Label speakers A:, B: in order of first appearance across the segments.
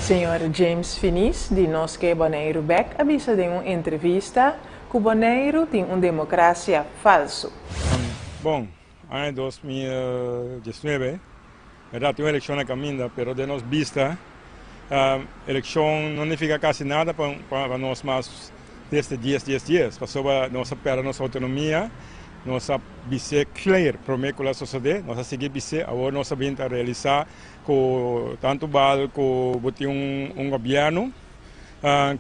A: Señor James Finies di Nos Ke Boneiru Bèk a bisa den un entrevista ku Boneiru tin un demokrasia falsu.
B: Bon, aña 2019, bèrdat tin un elekshon na kaminda, pero den nos bista elekshon no nifiká kasi nada pa nos mas desde dies dies dies, pasobra nos a pèrdè nos outonomia, nos a bis'é kler promé ku lo a sosodé, nos a sigui bis'é, awor nos a bin ta realisá ku tantu bal ku bo tin un gobièrnu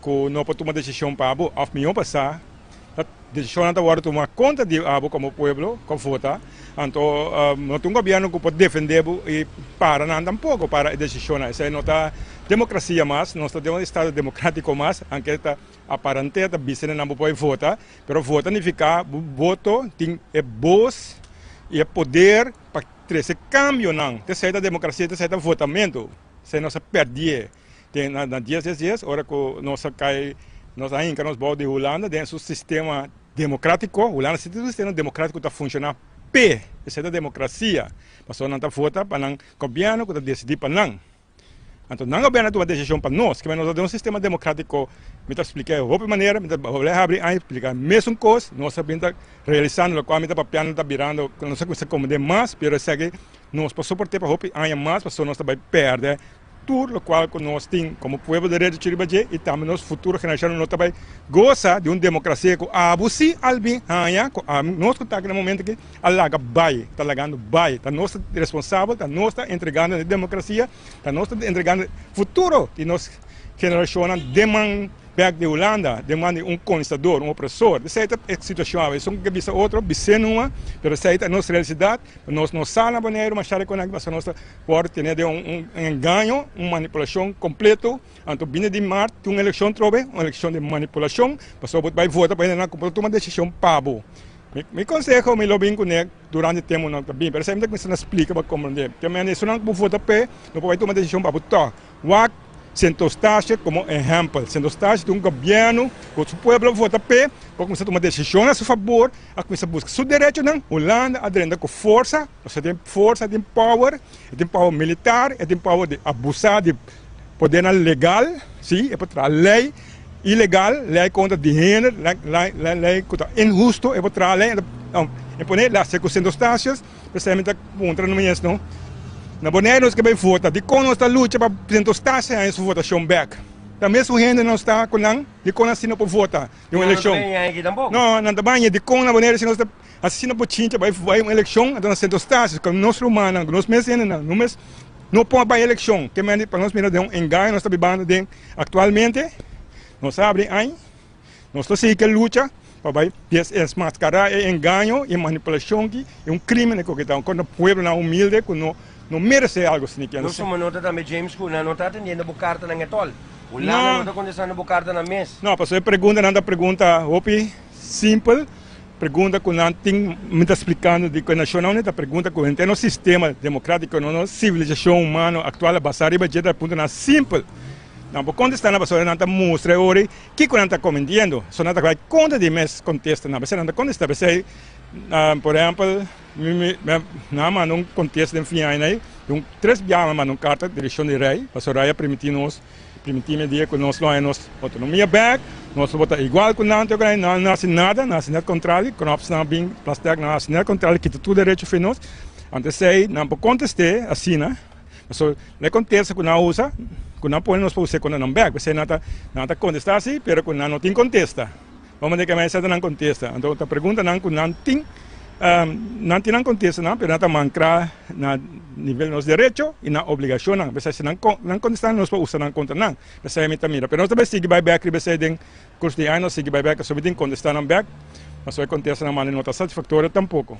B: ku no por tuma desishon pa bo òf mihó pasá ta desishonnan ta wòrdu tuma kontra di abo komo pueblo ku a vota anto no tin un gobièrnu ku por defendé bo i para nan tampoko para e desishonnan esei no ta demokrasia mas nos ta den un estado demokratiko mas anke ta aparante ta bisa nan bo por vota pero vota nifiká bo voto tin e bos i e poder pa trese kambionan te esei ta demokrasia te esei ta votamentu esei nos a pèrdie den na dies dies dies ora ku nos a kai nos a hinka nos bou di Hulanda den su sistema demokratiko Hulanda si tin un sistema demokratiko ta funshoná p'e esei ta demokrasia pasobra nan ta vota pa nan gobièrnu ku ta disidí pa nan. Anto nan gobièrnu a tuma desishon pa nos, kiba nos ta den un sistema demokratiko, mi ta splika e hopi manera, mi ta bolbe habri aña splika e mesun kos, nos a bin ta realisando lokual mi ta papiando ta birando ku nos a kuminsá komprendé mas, pero esaki nos por soport'é pa hopi aña mas pasobra nos ta bai pèrdè tur lokual ku nos tin komo pueblo derecho chiriba dje i tambe nos futuro generashonnan no ta bai gosa di un demokrasia ku abo si al bin haña ku nos ku ta aki na momento aki. A laga bai, ta lagando bai. Ta nos ta responsabel, ta nos ta entregando e demokrasia, ta nos ta entregando futuro di nos generashonnan den man bek di Hulanda, den man di un konistador, un opresor. Esei ta e situashon awe. Esun ke bisa otro, bis'é numa, pero esei ta nos realisidat. Nos no sa na Boneiru masha di konaki pasobra nos ta wòrdu tene den un engaño, un manipulashon kompleto. Anto bini di mart tin un elekshon trobe, un elekshon di manipulashon, pasobra bo ta bai vota pa hendenan ku por tuma desishon pa bo. Mi konseho mi lo bin kuné durante tempu nan ta bin, pero esei mi ta kuminsá na splika pa komprendé. Te mende esunnan ku bo vota p'e no por bai tuma desishon pa bo tòg. Wak Sint Eustatius komo ehèmpel. Sint Eustatius tin un gobièrnu ku su pueblo a vota p'e, por kuminsá tuma desishon na su fabor, a kuminsá buska su derechonan. Hulanda a drenta ku forsa, pasobra e tin forsa, e tin power, e tin power militar, e tin power di abusá di podernan legal, sí, e por traha lei ilegal, lei kontra di hende, lei ku ta inhusto, e por traha lei e pone la hasi ku Sint Eustatius, p'esei mi ta puntra nos mes no, na Boneiru nos ke bai vota, dikon nos ta lucha pa Sint Eustatius haña su votashon bèk? Ta mesun hende nos ta ku nan, dikon asina no por vota den un elekshon? No, nan ta baña, dikon na Boneiru si nos ta hasi asina bochincha bai bai un elekshon, anto na Sint Eustatius ku nos rumannan, ku nos mes hendenan, nos mes no por bai elekshon, ke mende pa nos mira den un engaño nos ta bibando den. Aktualmente nos a abri añ, nos ta sigui ke lucha pa bai desmaskará e engaño i manipulashon ki i un krimen ku ta kontra pueblonan humilde ku no no meresé algu asina ki.
C: Nos tuma nota tambe James ku nan no ta atendiendo bo kartanan etòl. Hulanda no ta kontestando bo kartanan mes.
B: No, pasobra e preguntanan ta pregunta hopi simpel. Pregunta ku nan tin, mi ta splikando di ku e nashonnan uni ta pregunta ku henter nos sistema demokratiko, nos sivilisashon humano aktual a basá riba dje ta puntonan simpel. Nan por kontestá nan pasobra nan ta mustra e ora kiko nan ta komintiendo. So nan ta bai kontra di mes kontestanan. P'esei nan ta kontestá. P'esei, por ehèmpel, mi nan a manda un kontesta den fin aña ei, di un tres biaha nan a manda un karta direkshon di rei, pasobra rei a primintí nos. Primintí mi dia ku nos lo haña nos outonomia bèk, nos lo por ta igual ku nan, nan no hasi nada, nan hasi nèt kontrali, Knops nan a bin Plasterk nan hasi nèt kontrali, kita tur derecho for nos, anto esei nan por kontest'é asina, pasobra e kontesta ku nan a usa, ku nan pone nos por us'é kontra nan bèk, p'esei nan ta nan ta kontestá si, pero ku nan no tin kontesta. Bo manda ke esei ta nan kontesta, anto ta preguntanan ku nan tin, nan tin nan kontestanan, pero nan ta mankrá na nivel nos derecho i nan obligashonnan. P'esei si nan nan kontestá nos por usa nan kontra nan. P'esei mi ta mira. Pero nos ta bai sigui bai bèk riba esei den kurso di aña, nos sigui bai bèk pasobra mi tin kontestá nan bèk, pasobra e kontestanan manda no ta satisfaktorio tampoko.